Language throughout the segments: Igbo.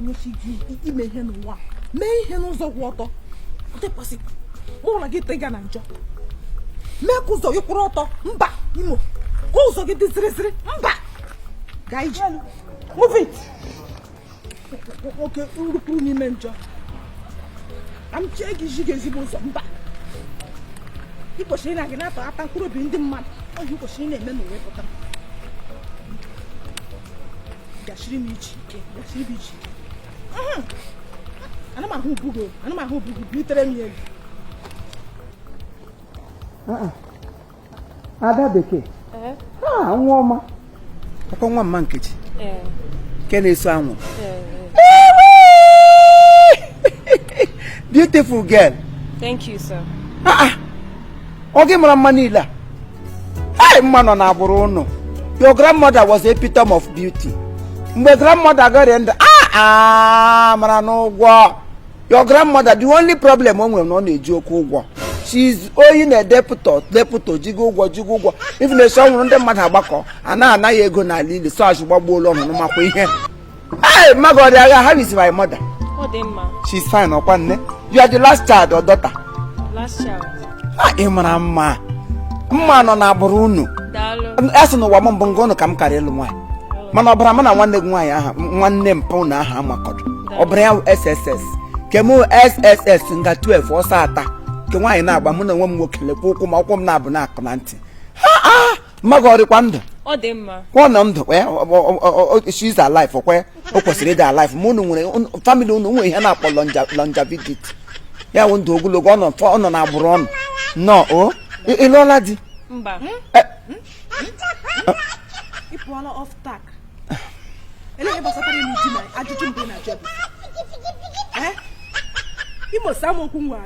Nwechi gị ime ihe n'ụwa, mee ihe n'ụzọ kwụ ọtọ. Ọ mụ na gị tega na njọ, mee ka ụzọ gị kwụrụ ọtọ. Mba Imo, ka ụzọ gị dị zịrịzịrị. Mba, gaa ije, move it. Nwoke nrụkwuru n'ime njọ, ka m chee gị ji gị ezigbo ụzọ. Mba, ị kwesịrị na gị na-atọghata mkpụrụ obi ndị mmadụ. Ọ ihe ị kwesịrị ị na-eme n'ụwa. Pụtara gachiri m iche ike, gachiri m iche ike. Ana m ahụ ubu gị, ana m ahụ ubu gị. Bulitere m ya elu. Ada Bekee, ha nwa ọma, ọkwa nwa mma Nkechi nke na-eso anwụ. Beautiful girl. Thank you, sir. Ọ gị mara mma niile a. Hey, mma nọ n'agbụrụ ụnụ. Your grandmother was epitome of beauty. Mgbe grandmother gọrịa ndụ a mara n'ụgwọ. Your grandmother, the only problem o nwere na ọ na-eji oke ụgwọ. She is owing a debtor, debtor, jigo ụgwọ, jigo ụgwọ. Even esi ọ nwụrụ, ndị mmadụ agbakọ a na-anaghị ego n'ala ili so azụ gbagbuola ọnụnụ makwa ihe. Hey, mma gị ọ dị agha? How is my mother? Ọ dị mma. She's fine. Ọkwa nne, you are the last child or daughter? Last child. Ha, ị mara mma. Mma nọ n'agbụrụ unu. Daalụ. A sị n'ụwa m mbụ nga ụnụ ka m kara ịlụ nwaanyị, mana ọbara mụ na nwanne gị nwaanyị aha nwanne mpa ụnụ aha amakọdụ. Ọbara ya SSS, ke mụ SSS nga 12 ọsọ ata nke nwaanyị na-agba mụ na onwe m nwoke. Lekwa ụkwụ ma ụkwụ m na-abụ na-akụ na ntị ha. A mma gị ọrịkwa ndụ? Ọ dị mma. Ọ nọ ndụ. She is alive. Ọkwa o kwesịrị ịdị alive ma unu nwere family unu nwere ihe na-akpọ longevity, ya wụ ndụ ogologo. Ọ nọ n'agbụrụ ọnụ nọ. O ị lụọla di? Mba. Ị pụọla off track. Ele ihe gbasatara ịlụ di na ajụjụ mbụ na-ajụ bụ Imo saa m okwu ngwa.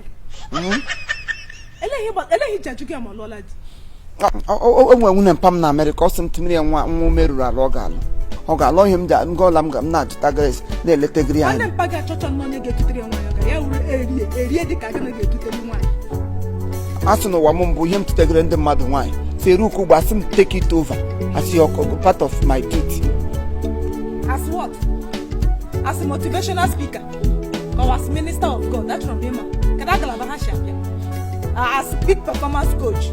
Ele ihe iji ajụ gị ma ọ lụọla di? O nwere nwunye mpa m na Amerịka. Ọ sị m tụmiri ya nwa nwa ume ruru ala. Ọ ga-alụ, ọ ga-alụ. Ihe m ji nga ọla m ga m na-ajụta Grace na-eletegiri ya nwanne anya. Mpa gị achọchọ nnọọ onye ga-etutere ya nwaanyị, ọ ga ya wuru erie erie dị ka gị na ga-etuteli nwaanyị. A sị n'ụwa m mbụ ihe m tụtegere ndị mmadụ nwaanyị si eru ukwu ugbo, asị m take it over as your part of my duty. As what? As a motivational speaker or as minister of God? Achọrọ m ịma kedu agalaba ha si abịa. As peak performance coach?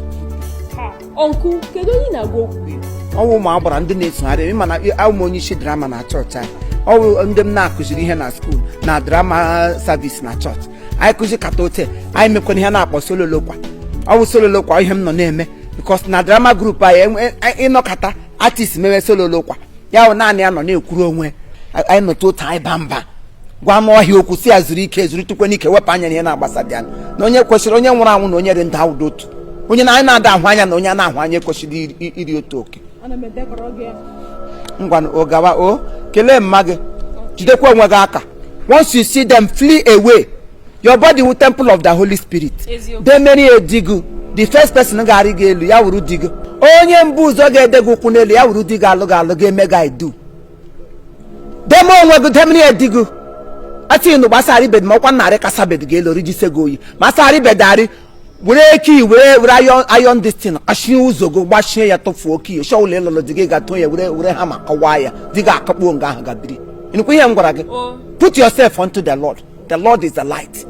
Uncle, kedu onye ị na-agwa okwu? Ọnwụ ụmụ agbara ndị na-esogharị ịma na awụ m onye isi drama na chọọchị anyị. Ọwụ ndị m na-akụziri ihe na school na drama service na chọọchị anyị kụzi kata ote. Anyị mekwana ihe na-akpọ sololokwa. Ọwụ sololokwa ihe m nọ na-eme because na drama group anyị ịnọkọta artist mewe sololokwa, ya wụ naanị ya nọ na-ekwuru onwe. Anyị nọta otu anyị ba mba gwa anụ ọhịa okwu si ya zuru ike, zuru n'ike, wepụ anya n'ihe na-agbasa dị anya na onye kwesịrị onye nwụrụ anwụ na onye dị ndụ awụdo otu. Onye na anyị na-ada ahụ anya na onye a na-ahụ anya ekwesịrị iri otu oke. Ana m edekọrọ gị ya. Ngwa, o gawa. O kelee mma gị, jidekwa onwe gị aka. Once you see them, flee away. Your body wu temple of the Holy Spirit. Eziokwu. Demeri di gị. The first person ga-arị gị elu, ya wuru di gị. Onye mbụ ụzọ ga-ede gị ụkwụ n'elu, ya wuru di gị. Alụ gị alụ ga-eme gị idu deme onwe gị, demeri di gị. Atị nụ gbasara bed ma ọkwa narị kasa bed ga-elu rijise gị oyi ma asarị bed arị were key were were iron iron this thing kpachie ụzọ gị, gbachie ya, tụfuo key shọ ụlọ ịlụlụ di gị ga-atụ ya were were hama kọwaa ya. Di gị akakpuo nga ahụ ga biri. Ịnụkwa ihe m gwara gị? O. Put yourself unto the Lord. The Lord is the light.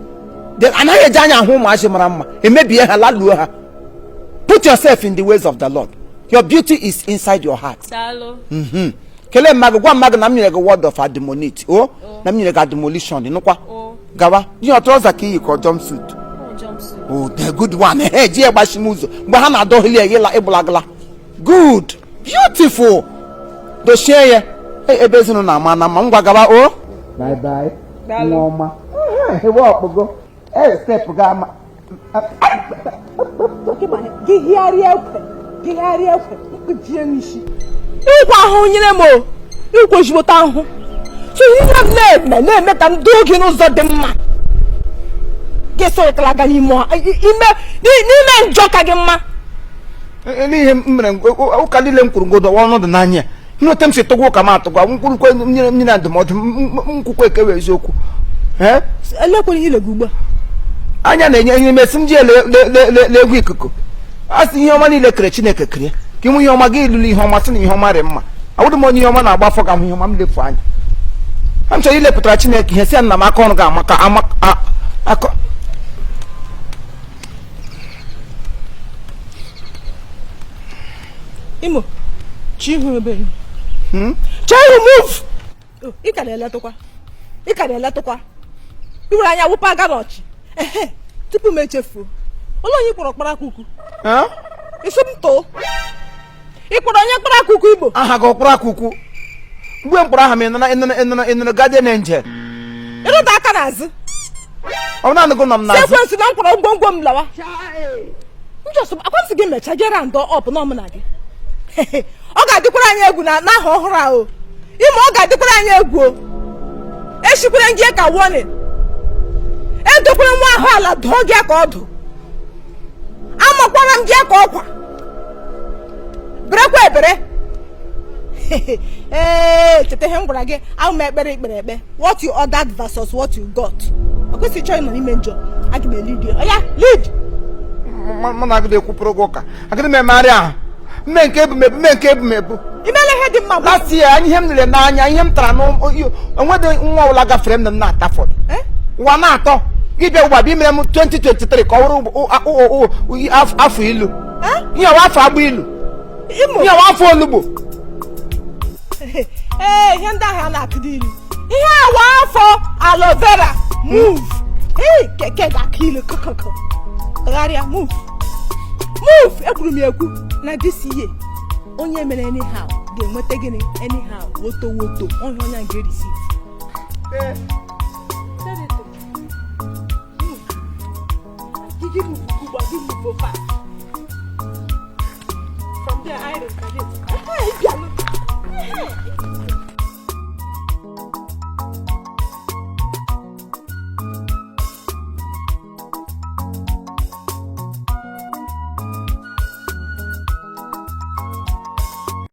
Anaghị eji anya ahụ ụmụazị mara mma emebie ha, laluo ha. Put yourself in the ways of the Lord. Your beauty is inside your heart. Daalụ. Kelee mmadụ, gwa mmadụ na m nyere gị word of admonition o, na m nyere gị admonition. Nụkwa? O. Gawa ihe trouser ka iyi ka ọ jumpsuit? Ọ jumpsuit. Oh, the good one. He ji egbachi m ụzọ mgbe ha na-adọghịli ya ịla ịgbụlagala. Good, beautiful. Dochie ya. Ebe ezinụlọ ama na mma. Ngwa, gaba o. Bye bye. Daalụ. Nwa ọma ewe ọkpụgo e step ga ama. Gị hịgharịa ekwe, gị hịgharịa ekwe mkpujie n'isi ịkwa ahụ nyere m o ịkwa ezigbote ahụhụ. So ihe m na-eme na-eme ka m doo gị n'ụzọ dị mma. Gị sọrọtara aga n'ime ime n'ime njọ ka gị mma. N'ihe m mere ụka niile m kwuru ngodo ọnọdụ n'anya ya ihe ote m si tụgwa ụka m atụgwa nkwurukwe nyere nyere ndụmọdụ nkwukwe ekewe eziokwu. Ee. Elekwere ihe ile gị ugbu a. Anya na-enye ihe mesị m ji ele egwu ikuku. A sị ihe ọma niile kere Chineke kere ka ịnwe ihe ọma gị ilulu ihe ọma sị na ihe ọma rị mma. Awụdị m onye ihe ọma na-agba afọ ka hụ ihe ọma m lefu anya. M chọrọ ilepụtara Chineke ihe, si ya nna m, aka ọrụ ga-amaka ama akọ. Imo, chi ihu ebe. Hmm? Chee ihu, move. Oh, ị ka na-eletụkwa, ị ka na-eletụkwa, i were anya wụpụ aga n'ọchị. Ehe, tupu m echefuo, ụlọ onye kpọrọ kpara aka ukwu? Eh? Isi m too, ị kpọrọ onye kpara aka ukwu, Igbo? Aha gị ọkpụrụ aka ukwu? Mgbe m kpọrọ aha m, ịnụrụ guardian angel? Ịrụta aka n'azụ. Ọ naanị gị nọ m Si n'azụ. Ekwensu na mkpọrọ ngwongwo m lawa. M just akwa m si gị mechaa jee round up na ọmụ na gị. Ọ ga-adịkwara anyị egwu na n'aha ọhụrụ ahụ. Ime, ọ ga-adịkwara anyị egwu o. Eshikwere gị ka warning, edokwere nwa ahụ ala dụọ gị ka ọdụ, amakwara m gị ka ọkwa berekwa ebere. Ee, cheta ihe m gwara gị ahụ m, ekpere ikpere ekpe, what you ordered versus what you got. Ọ kwesịrị chọọ ịnọ n'ime njọ. Aga m elead ya. Oya, lead. Mụ na agịdị ekwupụrụ gị ụka, agịdị m emegharị ahụ, mme nke ebumebu, mme nke ebumebu. Imela ihe dị mma. Last year anyị, ihe m lere n'anya, ihe m tara n'onwedị nwa ọbụla gafere m na m na-ata fọdụ. Eh? Ụwa na-atọ gị bịa ugbu a bịa imere m 2023 ka ọ bụrụ afọ ilu. Eh? Ihe ọwa afọ agba ilu. Imo. Ihe ọwa afọ olugbo. Ee, ihe ndị ahụ a na-akụdo ilu, ihe awa afọ aloe vera. Move. Ee, keke ga-akụ ilu kọkọkọ. Tụgharịa, move, move. Ekwuru m ya ekwu na this year, onye mere anyhow ga-enweta gịnị? Anyhow, woto woto ọhịa onye a ga-ereceive. Gigi move ugbu a, gị move fast. From there, I reincarnate. Hey, bịanụ. Hey.